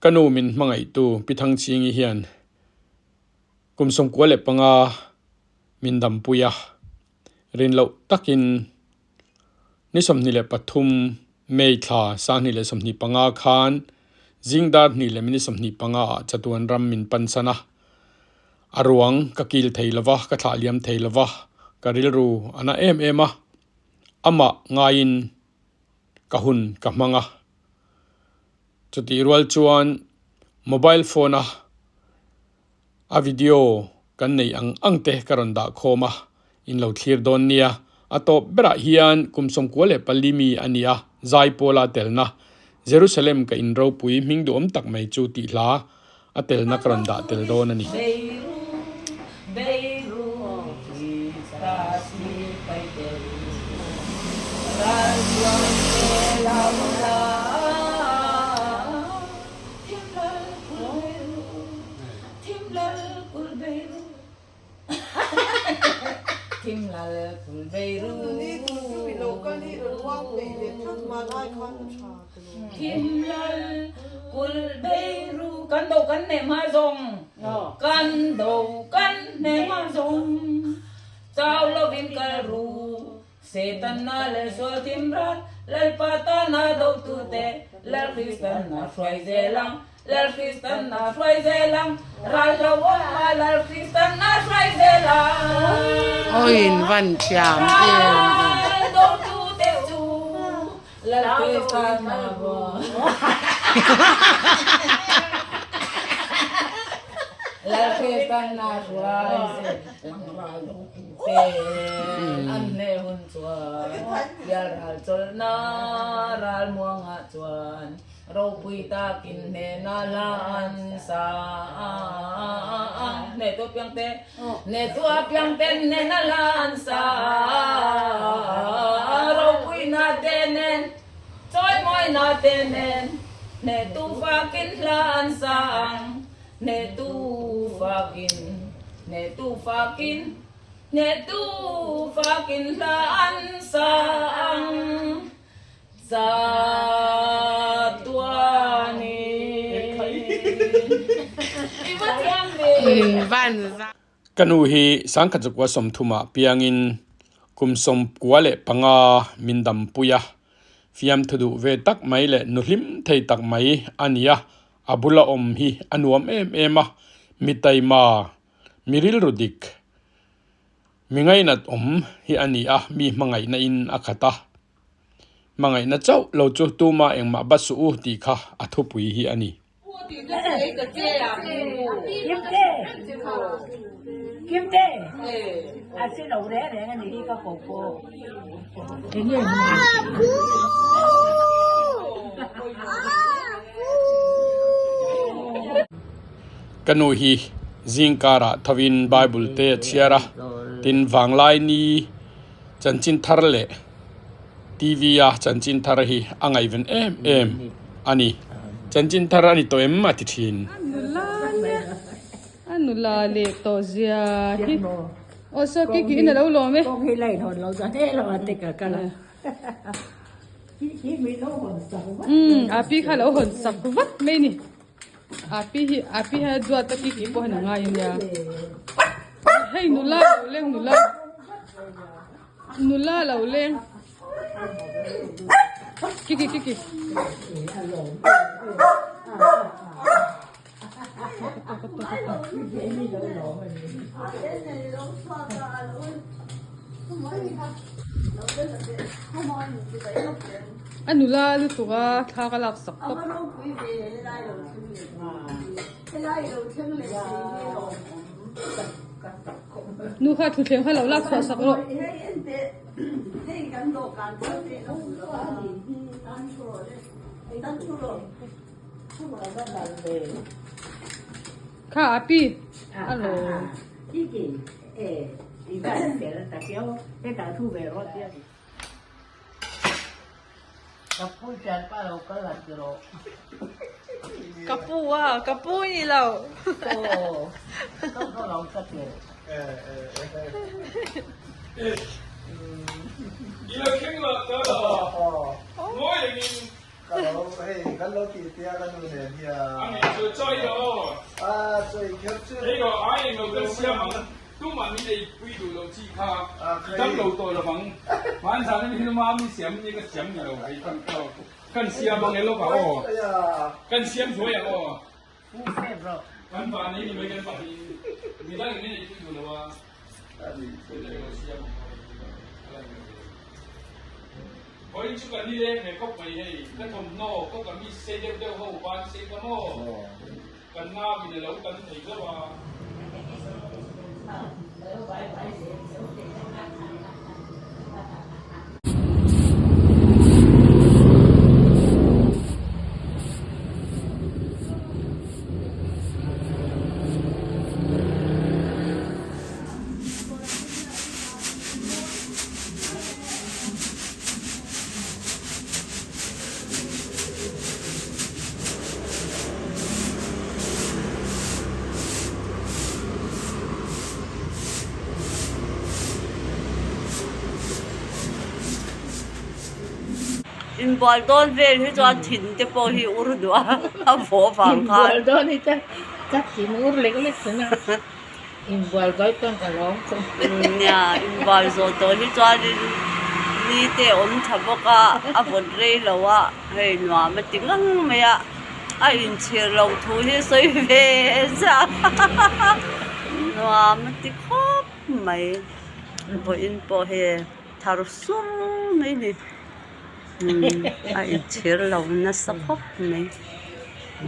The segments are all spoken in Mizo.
Ka nu min hmangaihtu Pi Thangchingi hian kum 95 min dampui a, rin loh takin ni 23 May thla 2025 khan zing dar hnih leh minute 25 ah chatuan ram min pansan a. A ruang ka kil thei lova, ka thlah liam thei lova, ka rilru a na em em a, amah ngaiin ka hun ka hmang a. Chutih rual chuan mobile phone a a video kan nei ang ang te ka rawn dah khawm a, in lo thlir dawn nia. A tawp berah hian kum 94 mi a ni a, Zaipawla telna Jerusalem ka in ropui hming duhawm tak mai chu tih hla a telna ka rawn dah tel dawn a ni. Thimlal kulh beiru kan do kan neh hma zawng kan do kan neh hma zawng chau lovin kal ru Setanna leh sual thimral Lalpa tana dotute Lal Kristanna hruai zel ang Lal Kristanna hruai zel ang ral lo awm a Lal Kristanna hruai zel ang Aw in van thiam em em. Ral dotute chu Lal Kristanna buai Lal Kristanna hruai zel ang ral dotute an hneh hun chuan Bial ral chawlhna ral muangah chuan Ropui takin hnehna hla an sa a, hnehtu apiang te, hnehtu apiang ten hnehna hla an sa a, ropuina te nen, chawimawina te nen, hnehtu fakin hla an sa ang, hnehtu fakin, hnehtu fakin, hnehtu fakin hla an sa ang. Ka nu hi 1930 ah piangin kum 95 min dampui a, fiamthu duh ve tak mai leh nu hlim thei tak mai a ni a, a bula awm hi a nuam em em a, mi taima, mi rilru dik, Mi ngainat awm hi a ni a, mi hmangaihna in a khat a. Hmangaihna chauh lo chu tuma engmah bat suh u tih kha a thupui hi a ni. Ka nu hi zingkarah thovin Bible te a chhiar a, tin vanglai ni chanchin thar leh TV a chanchin thar hi a ngaihven em em a ni. Chanchin thar a ni tawh em a ti thin. A nula le a nula leh tawh zia hi aw saw ki ki in a lo lawm e. Umm a pi kha a lo hawn sak vat mai a ni. Api hi api hian a duat a ki ki pawh hian a ngai a nia hei nula lo leng nula nula lo leng ki ki ki ki A nula lutuk a thla ka lak sak tawp. Nu kha thuthleng kha lo lak chhuah sak rawh. Kha a pi a lo. Ka pu a, ka pu ni lo. Kan lo tih tia ka nu nen hian. A ngei chu chaw i aw. A chaw i kher chu. Hei aw ai englo kan siam ang. Tumah min ei pui duh lo chi kha i dam lo tawh lo vang. Hmanzan in hi mami siam ni ka siam ni lo hei kan kan siam ang elo ka aw. Kan siam zuai ang aw. Kan van ei ni mai kan pahnih midang in min ei pui duh lo a. Vawiin chu kan nileng ve khawp mai hei, ka thawmhnaw ka kamis sei deuh deuh ho ban sei ka maw, kan nauin a lo kan thei hlauh a. Inbual dawn vel hi chuan thin te pawh hi ur duh a, a vawh vang khan. Inbual dawn hi chuan ka thin ur lek lek thin a. Inbual zai chuan ka lawm khawp. Nia, inbual zawh tawh hi chuanin ni te a awm tha bawk a, a vawt rei lo a, hei nuam a ti ngang mai a, a inchhir loh thu hi sawi ve zah a, nuam a ti khawp mai. Vawiin pawh hei thar sur mai a ni, a inchhir lo nasa khawp mai.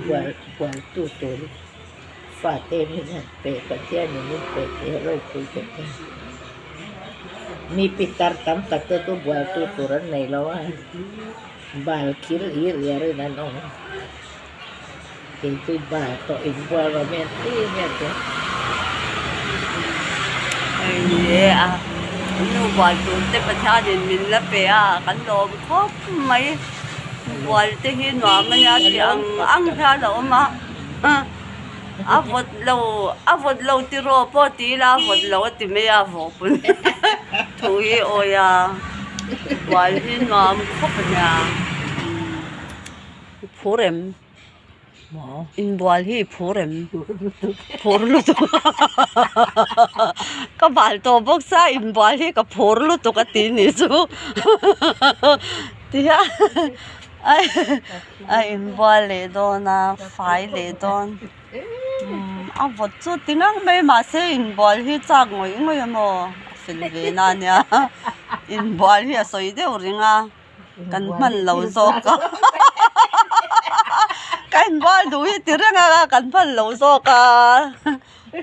Bual bual tu tur. Fate min han pe, Pathianin min pe tih a ropui ka ti. Mi pitar tam tak te chu bualtu tur an nei lo a, bal khil ir riarin an awm a. Kei chu bal tawh inbual rawh mi an ti nia chu. Hei ni e a, nu bual tur te Pathianin min la pe a, kan lawm khawp mai. Bual te hi nuam a nia tih ang ang hian a awm a. A vawt lo a vawt lo tiraw pawh ti ila a vawt lo a ti mai a vawh pawn thu hi awi a bual hi nuam khawp a nia i phur em inbual hi i phur em phur lutuk ka bal tawh bawk sia inbual hi ka phur lutuk a ti nih chu tihian. A inbual leh dawn a fai leh dawn a vawt chu ti ngang mai mahse inbual hi chak ngawih ngawih a maw a fel ve na ania inbual hi a sawi deuh reng a kan hman lo zawk a ka inbual duh hi ti reng a kan hman lo zawk a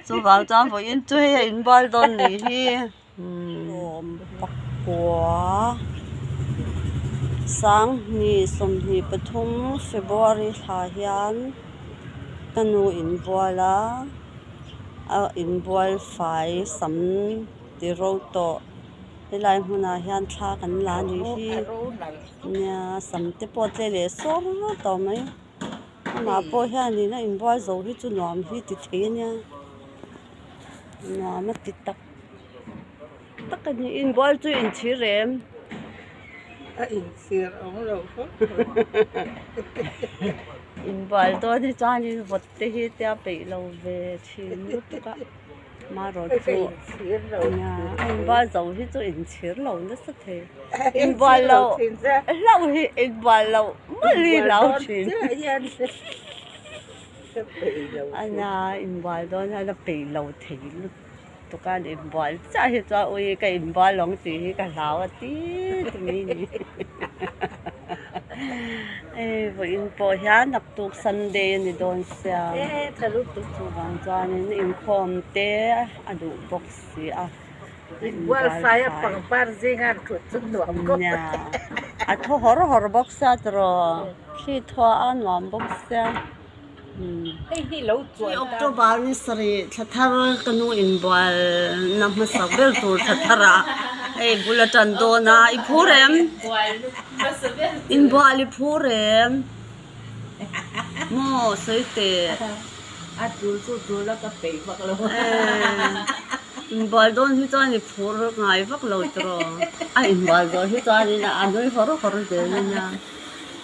chuvang chuan vawiin chu hei a inbual dawn nih hi. Sawm pakua sanghnih sawmhnih pathum February thla hian ka nu inbual a a inbual fai sam ti ro tawh helai hmunah hian thla kan la a nih hi nia sam te pawh a tle leh sawr tawh mai amah pawh hianin a inbual zo hi chu nuam hi ti thei a nia nuam a ti tak. Tak a ni inbual chu inchhir em? A inchhir awm lo khawp mai. Inbual dawn hi chuanin vawt te hi tia peih lo ve thin lutuk a marawt chu nia a inbual zo hi chu inchhir lo nasa thei inbual loh hlauh hi inbual loh mawlh hi hlau thin a nia inbual dawn hian a peih lo thei lutuk. Tukan inbual chiah hi chuan ui ka inbual lawng tih hi ka hlau a ti ti mai ni. Hei vawiin pawh hian naktuk Sunday a ni dawn sia chuvang chuanin inkhawm te a duh bawk si a. Inbual fai a pangpar zinga thut chu nuam khawp mai. A thaw hawr hawr bawk sia tiraw thli thaw a nuam bawk sia. October ni sarih thla thar ka nu inbual na hmasa ber tur thla thar ah hei bul a tan dawn a i phur em inbual i phur em maw sawi teh inbual dawn hi chuan i phur ngai vak lo tiraw a inbual zawh hi chuan a nui hawr hawr zel a nia.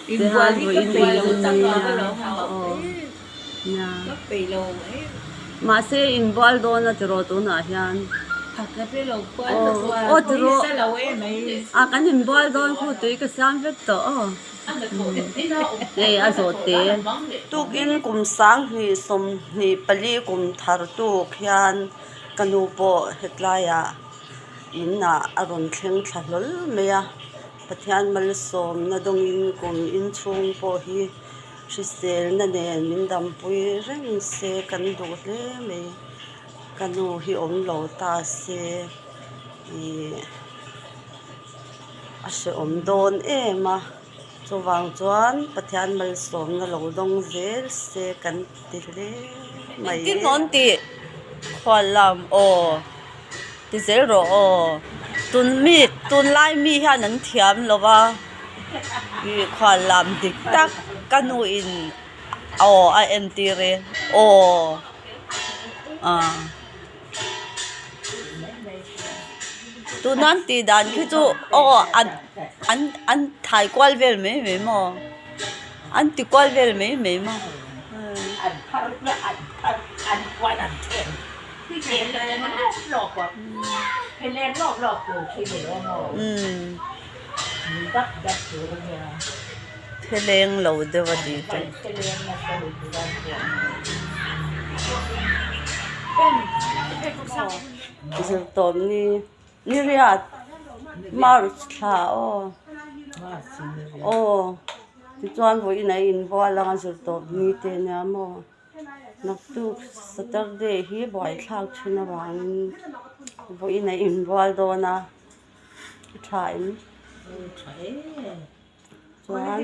Tihan vawiin nia mahse inbual dawn a tiraw tunah hian aw tiraw a kan inbual dawn khu tui ka siam vek tawh aw hei a zawh te. Tukin kum 2024 kum thar tuk hian ka nu pawh hetlaiah inah a rawn thleng thla hlawl mai a. Pathian malsawmna dawngin kum inchhung pawh hi hriselna nen min dampui reng se kan duh hle mai. Ka nu hi awm lo ta se ih a hrehawm dawn em a, chuvang chuan Pathian malsawmna lo dawng zel se kan ti hle mai. Engtin maw an tih? Khuallam aw. Ti zel rawh aw. Tun mi tunlai mi hian an thiam lo va, ih khual lam dik tak ka nu in aw a entir e aw ah tuna an tih dan khi chu aw an an an thai kual vel mai mai maw an ti kual vel mai mai maw. Theleng lo deuh a tih te. Zirtawp ni ni riat March thla aw aw tichuan vawiin a inbual anga zirtawp ni te ania maw. Naktuk Saturday hi buaithlak thin avangin vawiin a inbual dawn a a tha em chuan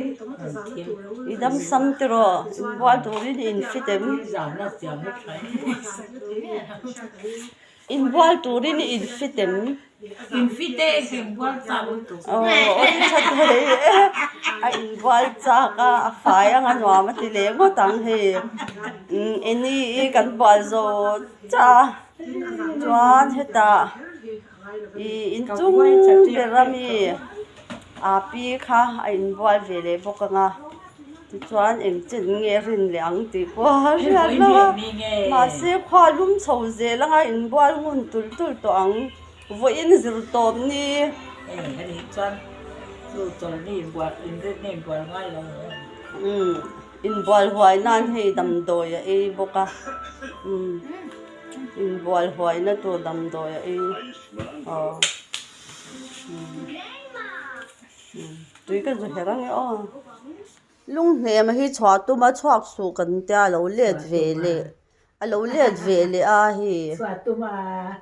i dam sam tiraw inbual turin i infit em Inbual turin i infit em? Infit e, inbual chak lutuk. Aw, aw i tha thei e. A inbual chak a, a fai ang a nuam a ti leh ngawt ang hei. Eni i kan bual zo cha a, chuan hetah i inchung ber a mi Api kha a inbual ve leh bawk ang a. Tichuan eng chen nge rin leh ang tih pawh a hriat lo a, mahse khua lum chho zel anga inbual ngun tulh tulh tawh ang, vawiin zir tawp ni. Umm inbual huai nan hei damdawi a ei bawk a, umm inbual huaina tur damdawi a ei aw umm. Tui ka zu her ange aw. Lunghnema hi chhuah tuma chhuak suh kan tia a lo let ve leh a lo let ve leh a hei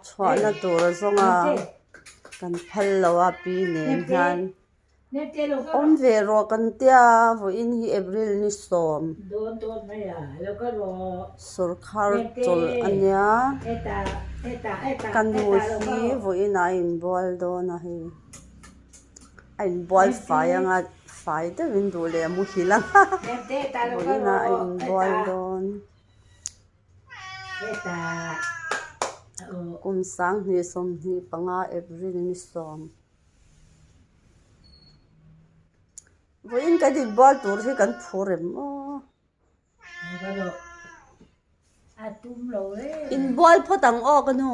chhuahna tur a zawng a kan phal lo a pi nen hian awm ve rawh kan tia vawiin hi April ni sawm sawrkhar chawlh a nia ka nu hi vawiin ah a inbual dawn a hei. A inbual fai anga fai deuhin duh leh a muhil ang a vawiinah a inbual dawn kum 2025 April ni sawm vawiin kan inbual tur hi kan phur em aw. Inbual phawt ang aw ka nu.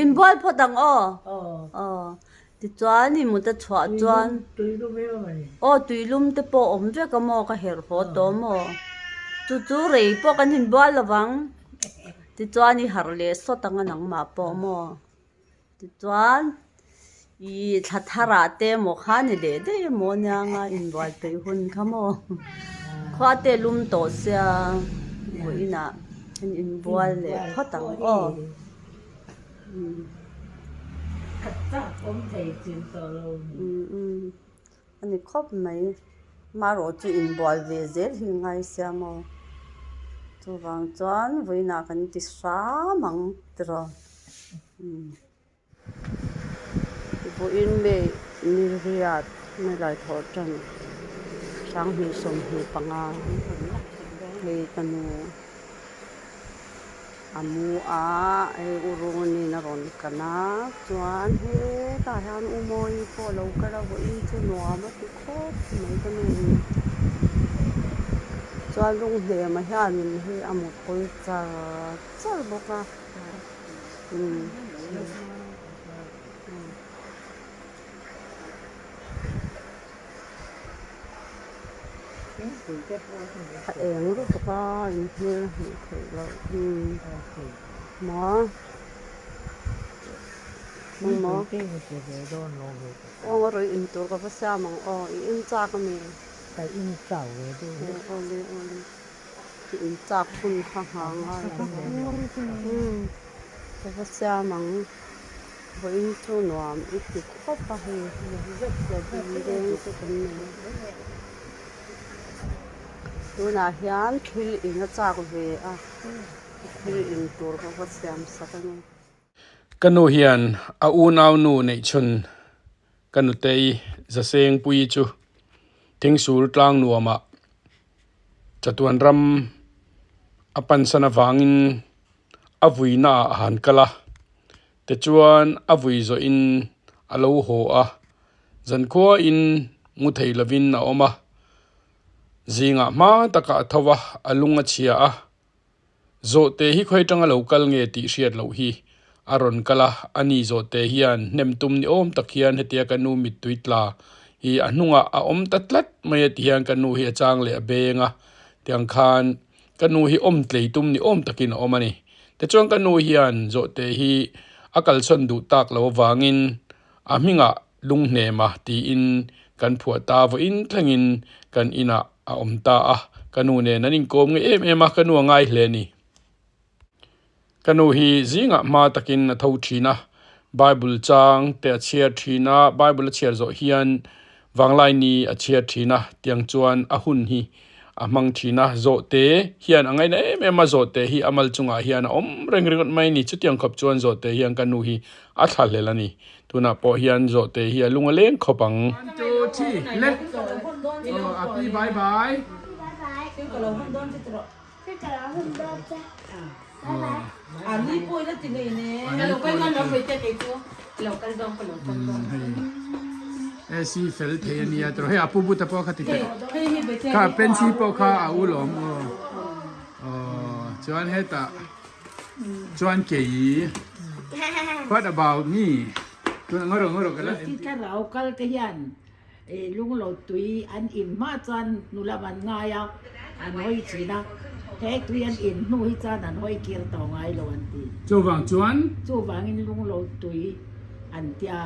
Inbual phawt ang aw. Aw. Tichuan i mut a chhuah chuan. Aw tuilum te pawh awm vek a maw ka herh haw tawh maw. Chu chu rei pawh kan inbual lo vang. Tichuan i harh leh sawt ang a nangmah pawh maw. Tichuan ih thla tharah te emaw kha ni leh daih emaw ania nga inbual peih hun kha maw khua te lum tawh sia vawiinah an inbual leh phawt ang aw. A ni khawp mai marawh chu inbual ve zel hi ngai sia maw chuvang chuan vawiinah kan ti hram ang tiraw. Vawiin May ni riat ni lai thawh tan 2025 hei ka nu a mu a hei u Rungin a rawn kan a chuan hetah hian u Mawi pawh a lo kal a vawiin chu nuam a ti khawp. khawp mai ka nu in chuan lunghnema hianin hei a mutpui char char bawk a umm. A eng lutuk a in hmel hmuh theih loh maw maw aw rawn in tur ka va siam ang aw i in chak a mi awle awle i in chak hun kha nghah ngai ang ka va siam ang. Vawiin chu nuam i ti khawp a hei leng te kan nei a tunah hian thil in a chak ve a thil in tur ka va siam sak a ni. Ka nu hian a unau nu neih chhun ka nutei Zasengpui chu Thingsul tlang nuamah chatuan ram a pansan avangin a vuina ah a han kal a tichuan a vui zawh in a lo haw a zankhua in mu thei lovin a awm a zingah hma takah a tho a a lung a chhia a zawhte hi khawi atanga lo kal nge tih hriat loh hi a rawn kal a ani zawhte hian hnem tum ni awm tak hian hetia ka nu mittui tla hi a hnungah a awm ta tlat mai a ti hian ka nu hi a chang leh a beng a tiang khan. Ka nu hi awm tlei tum ni awm takin a awm a ni. Tichuan ka nu hian zawhte hi a kalsawn duh tak lo avangin a hmingah lunghnema tiin kan phuah ta vawiin thlengin kan inah a awm ta a. Ka nu nen an inkawm nge em em a, ka nu a ngai hle a ni. Ka nu hi zingah hma takin a tho thin a, Bible chang te a chhiar thin a, Bible a chhiar zawh hian vanglai ni a chhiar thin a, tiang chuan a hun hi a hmang thin a, zawhte hian a ngaina em em a, zawhte hi a mal chungah hian a awm reng ringawt mai a ni, chutiang khawp chuan zawhte hian ka nu hi a thla hlel a ni, tunah pawh hian zawhte hi a lung a leng khawp ang. One two three le aw api bye bye. AC fel thei a nia tawh hei a pu but a pawh kha ti teh kha pensi pawh kha a u lawm aw aw chuan hetah chuan kei what about me tuna ngaw rawh ngaw rawh ka la en Thlarau kal te hian Lunglo tui an in hma chuan nulam an ngai a, an hawi thin a, he tui an in hnu hi chuan an hawi kir tawh ngai lo an ti. Chuvang chuan? Chuvangin lunglo tui an tia.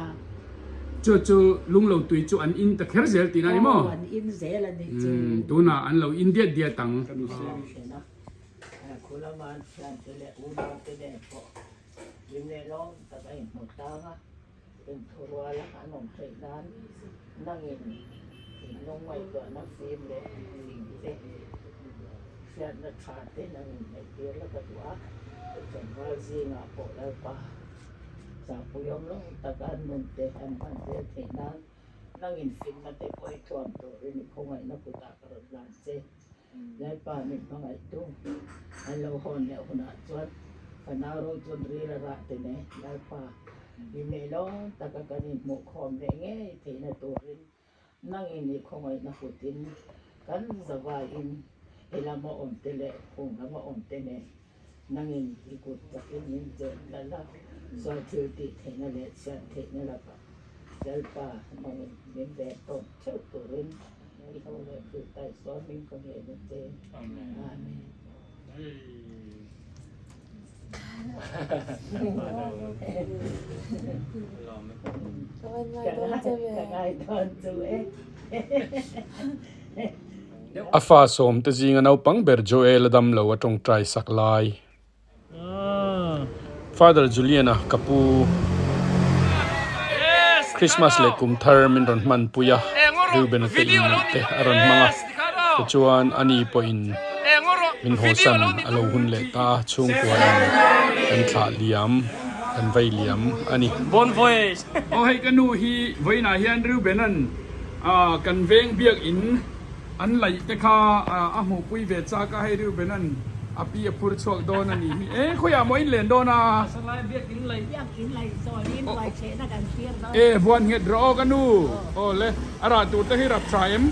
Chu chu lunglo tui chu an in ta kher zel tihna a ni maw? Aw, an in zel a ni chu. Tunah an lo in diat diat ang. Ka nu thin a, khulama an thiante leh unaute nen pawh inelawm tak a inhmu tlang a. Inthuruala an awm theih nan nangin thinlung ngaihtuahna fim leh fing te, hriatna tha te nangin neihtir la ka duh a, tlangval zingah pawh Lalpa zahpui awm lo taka an nun te an hman zel theih nan nangin finna te pawh i thuam turin i khawngaihna kutah ka rawn hlan che. Lalpa min hmangaihtu an lo hawn leh hunah chuan fanau ro chuan ril a rah tene Lalpa i neilawm taka kan inhmuh khawm leh ngei theihna turin nangin i khawngaihna kutin kan zavaiin he lama awmte leh hung lama awmte nen nangin i kut takin min chelh lal a, sual thil tih theihna leh chhiat theihna lakah Lalpa nangin min ven tawp theuh turin i ho leh Krista Isua hming ka ngen a che. Amen. Ka ngai dawn chu e. A fa sawmte zinga naupang ber Joel a dam lo a tawngtai sak lai. Father Julian-a ka pu Christmas leh kum thar min rawn hman pui a, Reuben-a te in neih te a rawn hmang a, tichuan ani pawhin min hawsan a lo hun leh ta a, chhungkua in kan thlah liam, kan vei liam a ni. Aw hei ka nu hi vawiinah hian Reuben-a'n kan veng biakin an laih te kha a hmuhpui ve chak a, hei Reuben-a'n. A pi a phur chhuak dawn a ni hi. E khawiah maw in len dawn a? E vuan nghet rawh aw ka nu. Aw le a rah tur te hi rap tha em?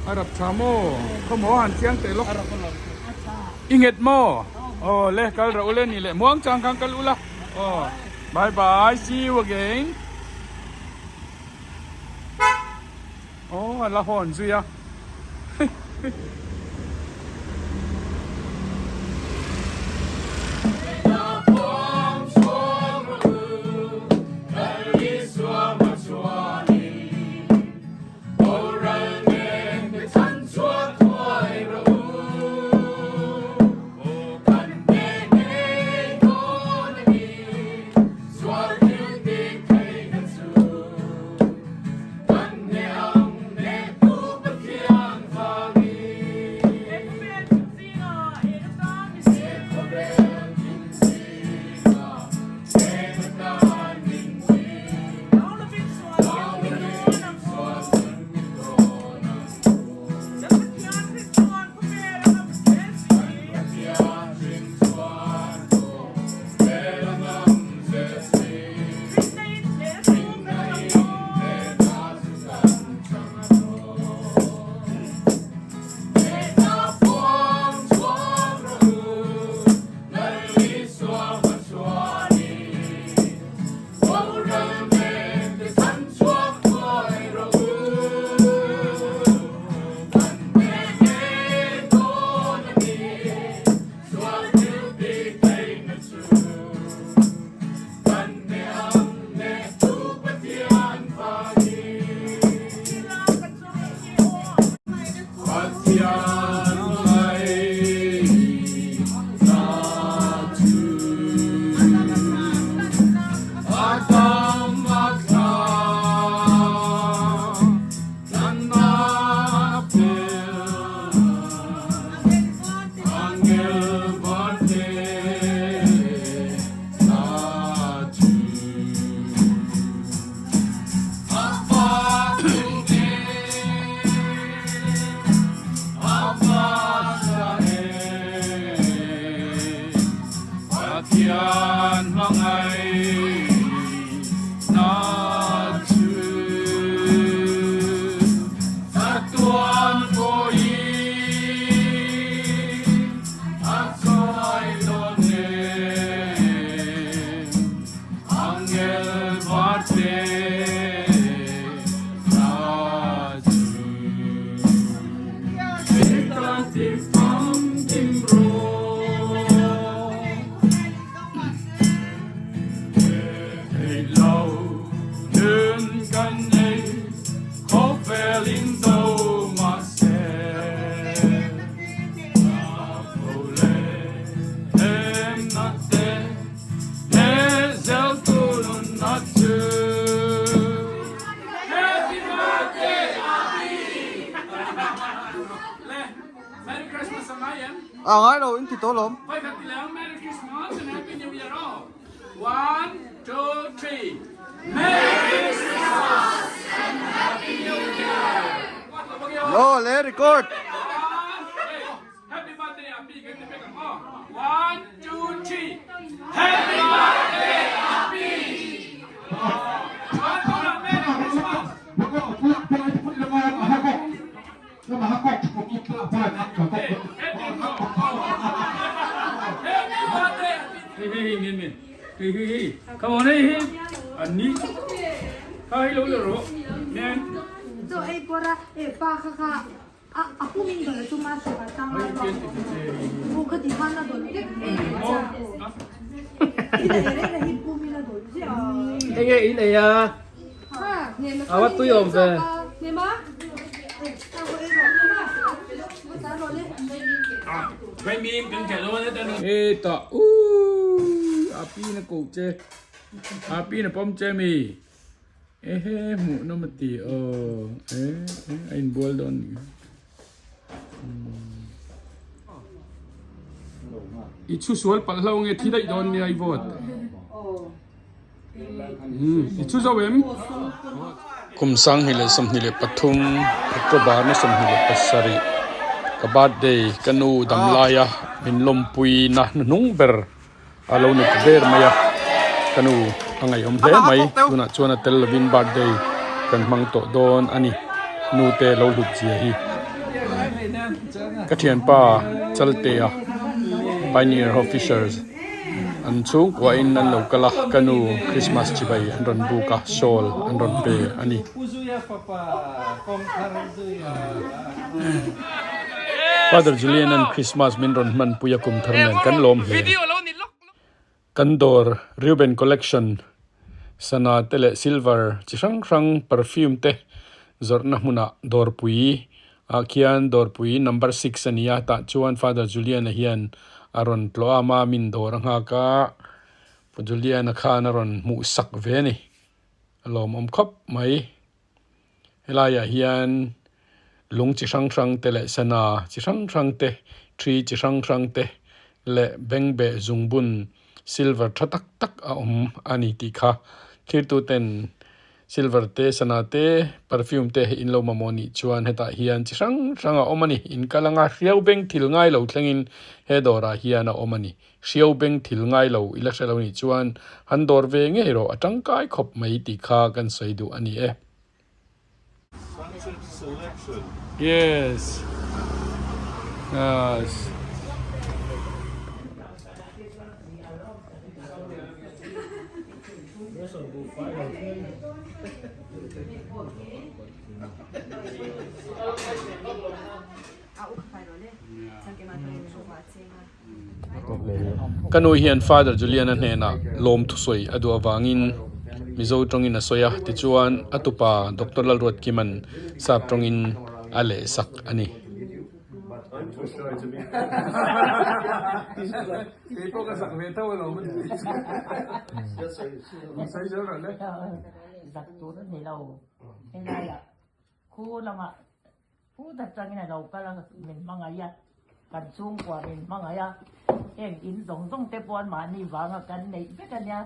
A rap tha maw? Khawmaw han chiang teh lawk. I nghet maw? Aw le kal rawh u le ni le muang chang khan kal ula. Aw bye bye see you again. Aw a la hawn zui a. A ngai lo in ti tawh lawm. Aw le record. Enge in ei a? A va tui awm ve. Hetah uuh a pi na koh che a pi na pawm che mi ehe hmuh nawm a ti aw eh a inbual dawn ni i chhu sual palh hlo nge thi daih dawn nia i vote i chhu zo em. Kum 2023 October ni 27 ka birthday ka nu dam laia. min lawmpui na hnuhnung ber a lo ni ta ber mai a, ka nu a ngaihawm hle mai, tunah chuan a tel lovin birthday kan hmang tawh dawn a ni, nu te lo hlut zia hi. Ka thianpa Chaltea Pioneer Officers an chhungkuahin an lo kal a, ka nu Christmas chibai an rawn buk a, shawl an rawn pe a ni. Father Julian an Christmas min rawn hmanpui a kum thar nen kan lawm hle. Kan dawr Reuben Collection sana te leh silver chi hrang hrang perfume te zawrhna hmunah dawrpui ah khian dawrpui number six a ni a tah chuan Father Julian a hian a rawn tlawh a mamin dawr a nghak a Julian a khan a rawn hmuh sak ve a ni a lawmawm khawp mai. Helaiah hian lung chi hrang hrang te leh sana chi hrang hrang te thi chi hrang hrang te leh bengbeh zungbun silver tha tak tak a awm a ni tih kha thirtu ten silver te sana te perfume te in lo mamawh nih chuan hetah hian chi hrang hrang a awm a ni in kal anga hriau beng thil ngai lo thlengin he dawrah hian a awm a ni hriau beng thil ngai lo i la hre lo nih chuan han dawr ve ngei rawh a tangkai khawp mai tih kha kan sawi duh a ni e. Yes. Yes. Ka nu hian Father Julian-a hnenah lawm thusawi a duh avangin Mizo tawngin a sawi a, tichuan a tupa Doctor Lalruatkima'n sap tawngin a lehsak a ni. Pu Dachangin a lo kal a, min hmangaih a, kan chhungkua min hmangaih a, heng in zawng zawng te pawh anmahni vanga kan neih vek a nia,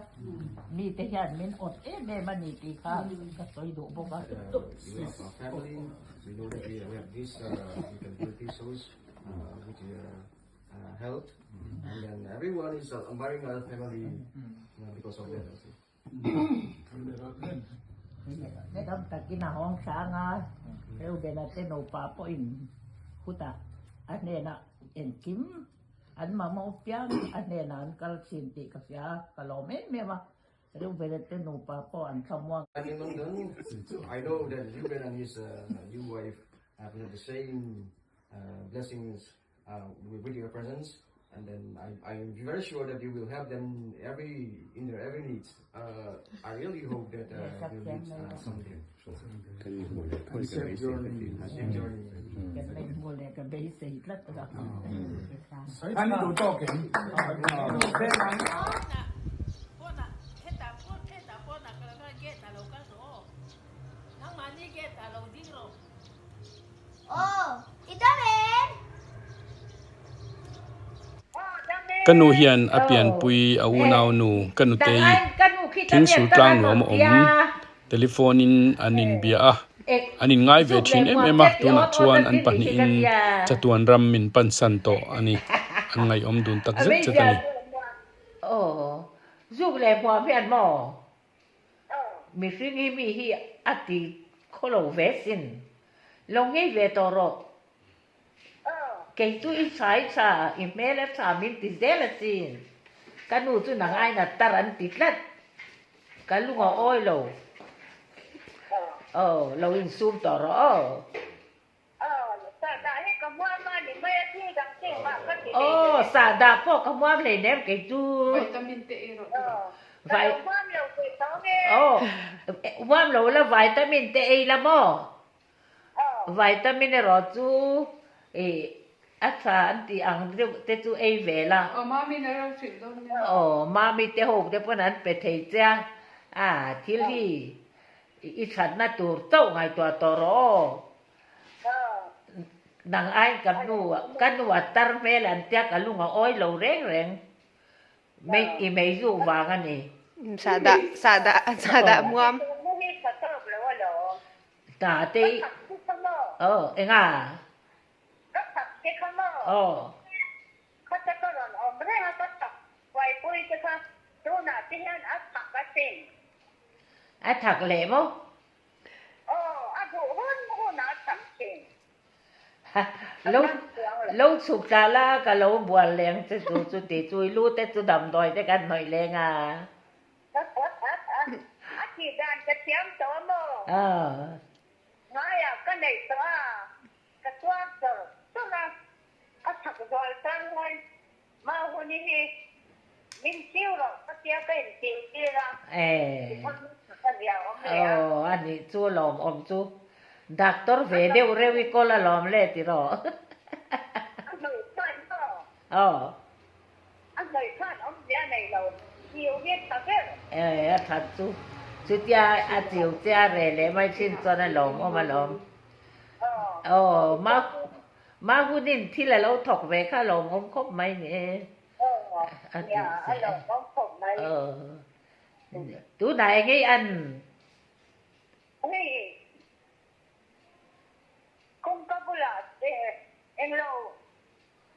mite hian min awt em em a ni tih kha ka sawi duh bawk a. Dam takin a hawng hrang a, Reubena te nupa pawhin khutah a hnenah engkim an mamawh piang a hnenah an kal thin tih ka hria a, ka lawm em em a, Reubena te nupa pawh an thlamuang. In London, I know that Reuben and his new wife have the same blessings with your presence and then I I'm very sure that you will help them every in their every needs uh, I really hope that uh, we'll meet uh, someday. Ka nu hian a pianpui a unau nu ka nutei thingsul tlang nuam a awm. Telephone in an inbia a, an inngai ve thin em em a, tunah chuan an pahnihin chatuan ram min pansan tawh a ni. An ngaihawm dun tak zet zet a ni. Mihring hi mi hi a ti khaw lo ve sin. Lo ngei ve tawh rawh. Kei chu i tha i tha, i hmel a tha min ti zel asin. Ka nu chu nang aiin a tar an ti tlat. Ka lung a awi lo. Aw, lo insum tawh rawh aw. Aw, sahdah pawh ka hmuam hleinem kei chu. Vitamin te ei rawh tih. Vai Aw, hmuam lo la vitamin te ei la maw? Vitamin erawh chu ih a tha an tih ang deuh te chu ei ve la. Aw, mami na ro hrilh dawn nia. Aw, mami te ho te pawn an pe thei che a, a thil hi I thatna tur chauh ngaihtuah tawh rawh aw. Nang aiin ka nu ka nu a tar hmel an tia ka lung a awi lo reng reng. Mei i mei zuh vang a ni. Sahdah sahdah sahdah muam. Ta te i aw enga? Aw. te kha tunah te hian a thak a sin. A thak leh maw? Aw, a duh hun hunah a thak thin. Lo lo chhuk tla la ka lo bual leng che chu chu ti chu i lu te chu damdawi te kan hnawih leng a. A tih dan ka thiam tawh a maw? Ngaiah ka neih tawh a, ka tuar chawr chawr a, a chak zual tan hian Mahuni hi min chiu loh ka tia ka inchiu tir a, tichuan chak a zia awm leh a. Aw, a nih chu lawm awm chu. Doctor ve deuh reuh i kawl a lawm le tiraw? A hnawih chuan maw? Aw. A hnawih chuan awmzia nei lo, chiu hi a tha ber. E, a that chu. Chutia a chiu che a reh leh mai thin chuan a lawm awm alawm. Aw, ma ma hunin thil a lo thawk ve kha a lawm awm khawp mai ni e. Aw, nia, a lawm awm khawp mai. Aw, tunah eng ei an? Hei, kawngka bulah englo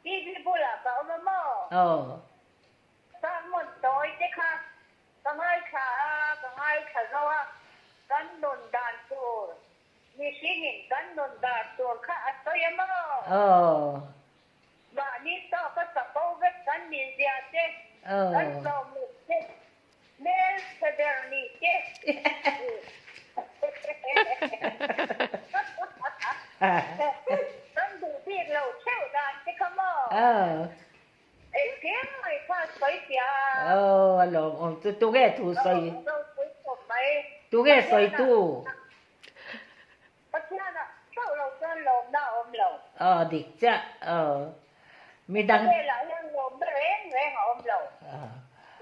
TV bulah ka awm a maw? Aw. Sermon tawi te kha ka ngaithla a, ka ngaithla zo a, kan nun dan tur, mihringin kan nun dan tur kha a sawi a maw? Aw. Mahni tawka chapo vek kan nih zia te, kan tlawm loh te, hmel chhe ber nih te. Kan duh bik lo theuh dan te kha maw? Engkim mai kha sawi tia. Aw a lawm awm chu tunge thu sawi? Tunge sawi tu? Pathianah chauh lo chuan lawmna a awm lo. Aw dik chiah aw. Midang. Khawvelah hian lawmna reng reng a awm lo.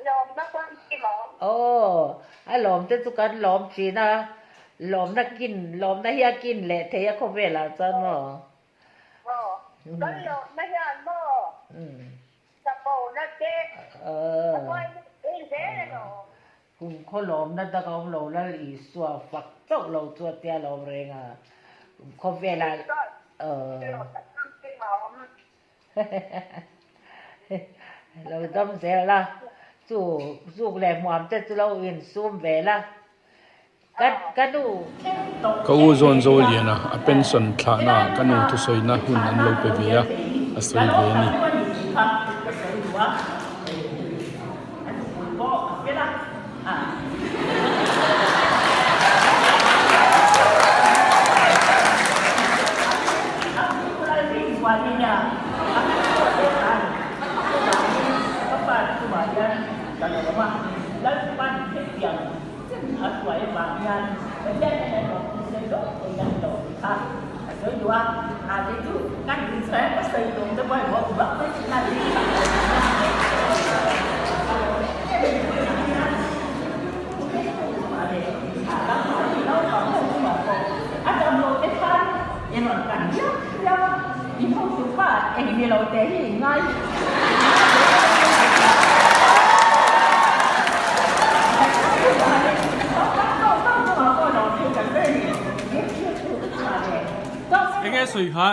Lawmna famkim a awm. Aw a lawm te chu kan lawm thin a, lawmna kin lawmna hi a kin leh thei a khawvelah chuan maw. Aw kan lawmna hian maw chapona te a hruai lut thei zel emaw. Kum khaw lawmna dak a awm lo Lal Isua fak chauh lo chu a tia lawm reng a, kum khawvelah lo dam zel a, chu zuk leh hmuam te chu lo insum ve la, ka nu. Ka u zawn zo lian a, a pension thlahna ah ka nu thusawina hun an lo pe ve a, a sawi ve a ni. Enge sawi kha?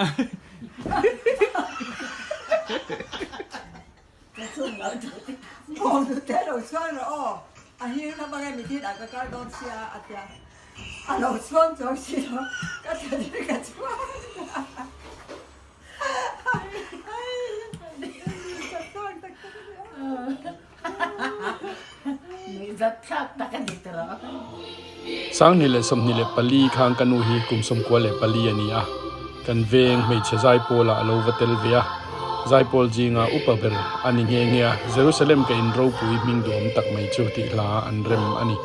24 khan ka nu hi kum 94 a ni a, kan veng hmeichhe zaipawl ah a lo va tel ve a, zaipawl zinga upa ber a ni nghe nghe a, Jerusalem ka in ropui hming duhawm tak mai chu tih hla an rem a ni.